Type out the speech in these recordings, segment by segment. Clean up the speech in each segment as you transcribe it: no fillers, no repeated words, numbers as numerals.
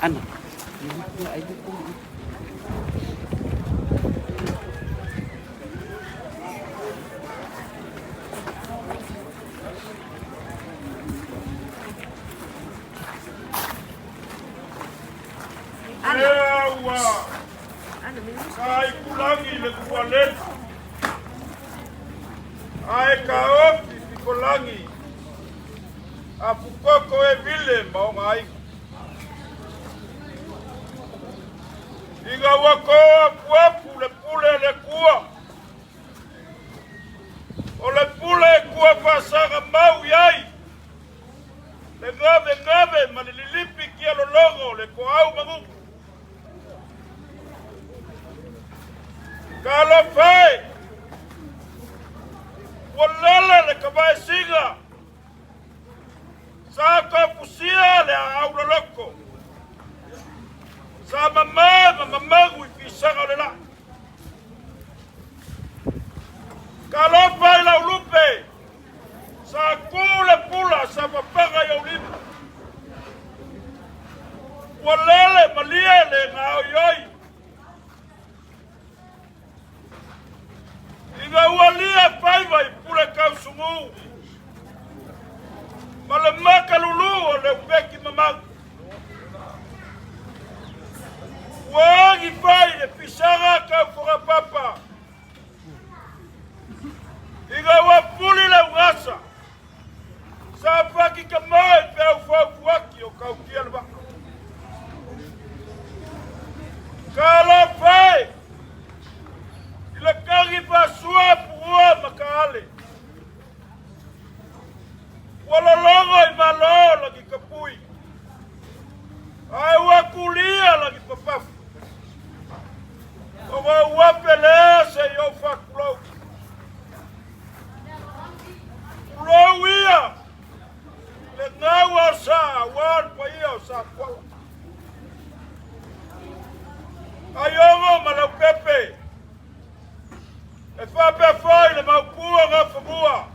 Ana. Ua Kaikulangi le kualeli ae kaofi pikolangi afukoko e vile ma ona aiga. Iga ua ko apuapu le pule a le Atua, o le pule e kua faasaga mau i ai le gavegave ma le lilipi kia lologo le toau magugu. Talofa e! Ua lele le kavaesiga, sa tofusia le aau loloko, sa mama ma mamagu i fisaga o le laa. Talofa i lau lupe, sa tu le pula sa papaga i ou lima. Ua lele malie le gaoioi. Ina ua lia faiva i pule tausumu ma le makalulu o le upeki mamalu. Ua agi fai le fisaga tau fogapapa. Ina ua puli le ugasa, sa faki ka mai pe au faufuaki o kautia le vaa. Talofa e! I le kagi faasua puua ma kaale. Ua lologo i malo lagi kapui, ae ua kulia lagi papafu. O ou ape lea se i ou faatulou. Tulou ia le gaua o sa aua le paia o Sakuala. Aiogo ma Leaupepe, e faapea foi le maupua Gafanua,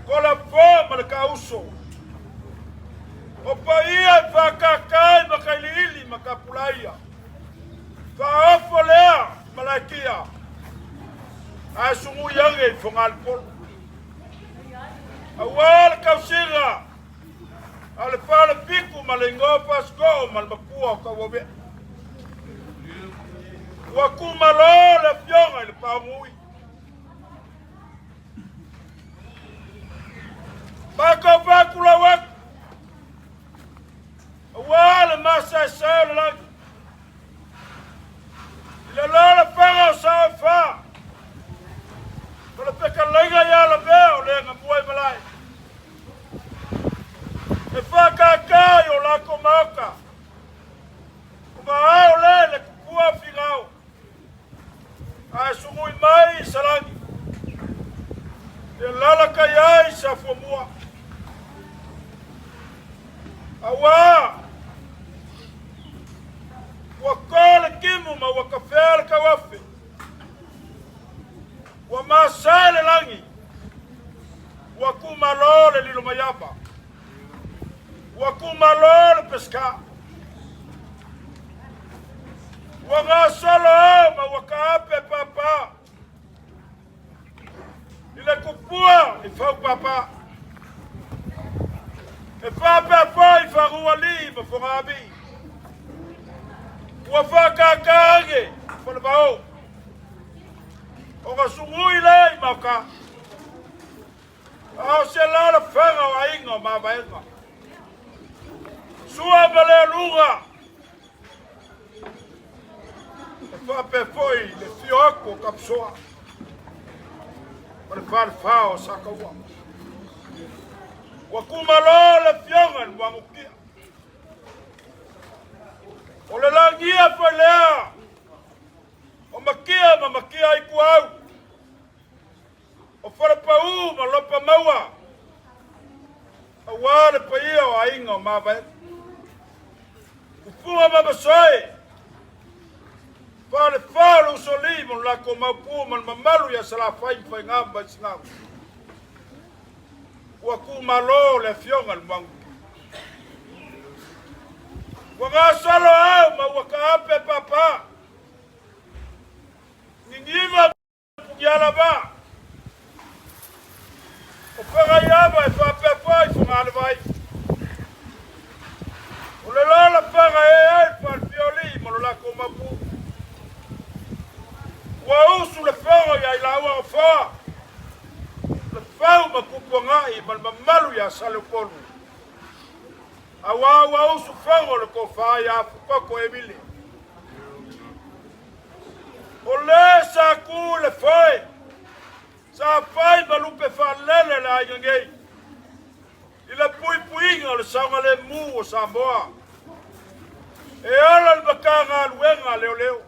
Kolafoa ma le Kauso. O paia e faakakai ma Kailiili ma Kapulaia. Faaofo lea i Malaekia, ae sugui age i Fogalepolo. Aua le tausiga a le Falepiku ma le igoa Fasitoo ma le Makua o Tauavea. Ua tumalo le afioga i le Paonui. Matou faatulau atu aua le masaesae o le lagi. I le alalafaga o sao e fa, ma le fetalaiga ia Lavea o le gamua i malae. E whakaka i o lākou maoka, o maao le le kupua figao, a e sugui mai i Salani, e lalakai ai sa fuamua. Auā, ua kō le timu ma ua tafea le tauafe, ua masae le lagi, ua tumalo le lilomaiava, ua tumalo le pesika, ua gasolo ao ma ua taape pāpā i le tupua i faupāpā. E faapea foi Fagualii ma Fogaavii, ua whakaka age Falevao, o ka sugui le i mauka, a o se lalafaga o aiga o Mavaega. Sua ma le aluga, e faapea foi le fio atu o Kapusoa ma le falefa o Sakaua. Ua kumalo le afioga i le Muagututia. O le lagia foi lea o Makia ma Makia i Tuau, o Falepau ma Lopamaua, aua le paia o aiga o Mavaega. Upuga ma Masoe, Falefa o le Usoalii ma lo latou maopu ma le mamalu ia Salafai ma Faiga ma Vaisigau. Ua tumalo le afioga i le Muagututia. Ua gasolo au ma ua kaape papa. Niniva Punialavaa. O Fagaiava e faapea foi Fogalevai. O le lola faga e ai le falefiolii ma lo lakou mapu. Ua usu le fogo ia i laua gafoa, le fau ma Kupuaga'i ma le mamalu ia Saleupolu. Auā ua usu fogo le tofa ia Fukoko Emile. O le sa tu i le foe, sa fai ma lupe faalele le aiga nei i le puipuiga o le saogalemu o Samoa. E ola le Matagaluega a Leoleo.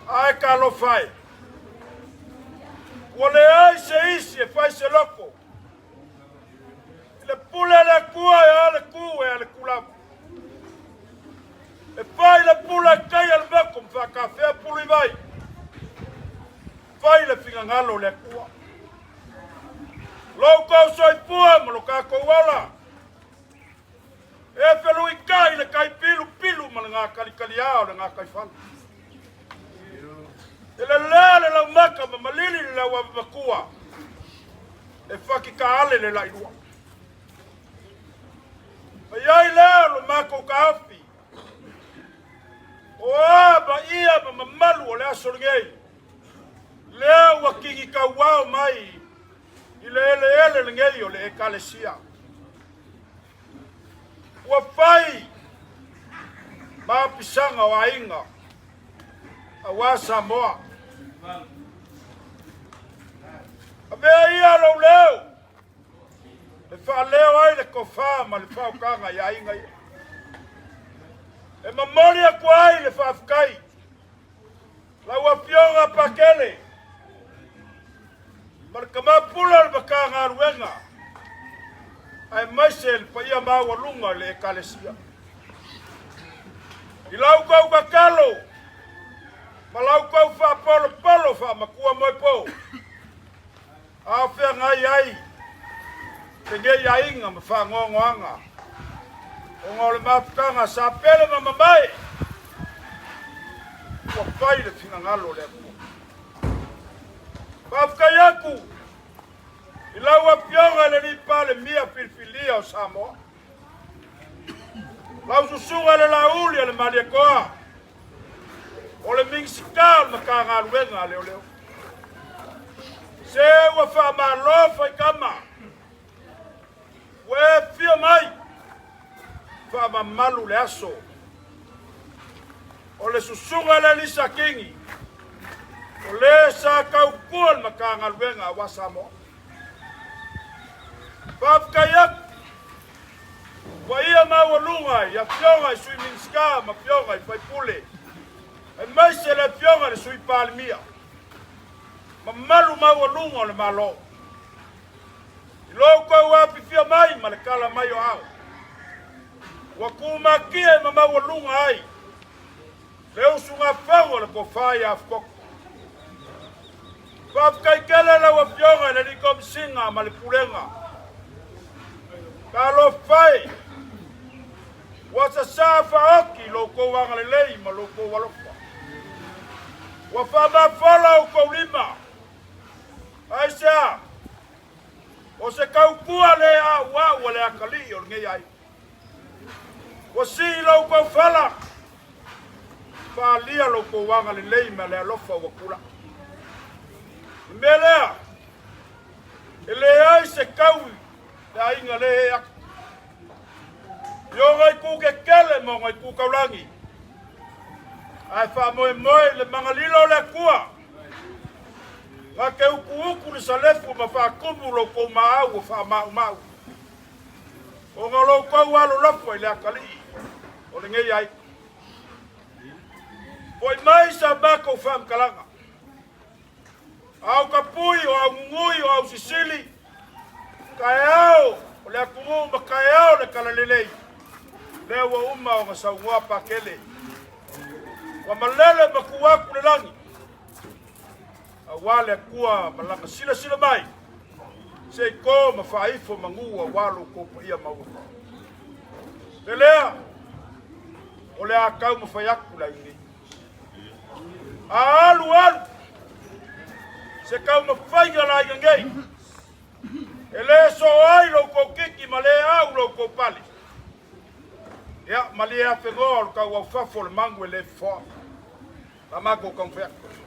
Ae talofa e, ua leai se isi e fai se loko i le pule a le Atua e a le tu e a le tulava. E fai le pula e tai a le motu ma faatafea pulu i vai. Fai le finagalo o le Atua. Lo outou soifua ma lo tatou ola. E feluikai le tai pilupilu ma le gatalikaliā o le gataifale. E lelea le laumaka ma malili le lauavamatua. E fakikaale le lailua. Ma i ai lea o lo matou taofi, o a ma ia ma mamalu o le aso lenei, lea ua kini tauao mai i le eleele lenei o le Ekalesia. Ua fai ma apisaga o aiga aua Samoa. Avea ia lou leo e faaleo ai le tofa ma le faautaga i aiga ia. E momoli atu ai le faafetai lau Afioga Pakele ma le Tama Pule o le Matagaluega aemaise le paia maualuga o le Ekalesia. I lau tou tatalo ma lau tou faapolopolo faamatua moepo, A o feagai ai lenei aiga ma faanoanoaga ona o le mafutaga sa pele ma mamae ua fai le finagalo o le Atua. Faafetai atu i lau Afioga i le Alii Palemia filifilia o Samoa, lau Susuga i le Laauli a le Malietoa, o le Minisita o le Matagaluega a Leoleo. Se ua faamalo faitama, ua e afio mai faamamalu le aso o le susuga le Lisa Kingi, o le sa tautua le Matagaluega aua Samoa. Faafetai atu paia maualuga i afioga i Sui Minisita ma afioga i faipule, aemaise le afioga i le Sui Palemia, mamalu maualuga o le Malo. I lo outou apifia mai ma le tala mai o ao, ua tumatie ma maualuga ai le usugafono o le tofa ia Afukoko. Faafetai tele lau Afioga i le Alii Komesina ma le Pulega. Talofa e, ua sasā faaoki lo outou agalelei ma lo outou alofa. Ua faamafola outou lima. Aisea, o se tautua le auau a le atalii o lenei aiga. Ua sii lo outou fala, faalia lo outou agalelei ma le alofa ua tulai. I le mea lea, e leai se tau i le aiga le ee atu. I ona itu tetele ma ona itu taulagi, ae faamoemoe i le magalilo o le Atua, na te utuutu le salefu ma faatumu lo outou maau o faamaumau, ona o lo outou alolofa i le atalii o lenei aiga. Foi mai sa matou faamatalaga, au tapui o au nunui o au sisili, taeao o le atunuu ma taeao o le talalelei, lea ua uma ona saunoa Pakele. Ua malele ma tu atu le lagi, aua le Atua ma lana silasila mai, se i to ma faaifo manu aua lo outou paia maualuga. Le lea, o le a taumafai atu le aiga nei. A alu alu, se taumafaiga a le aiga nei, e le soo ai lo outou titi ma le au lo outou pale. Ia, malie afenoa o le tau aufafo o le manu e le fofoa. La matou taumafai atu.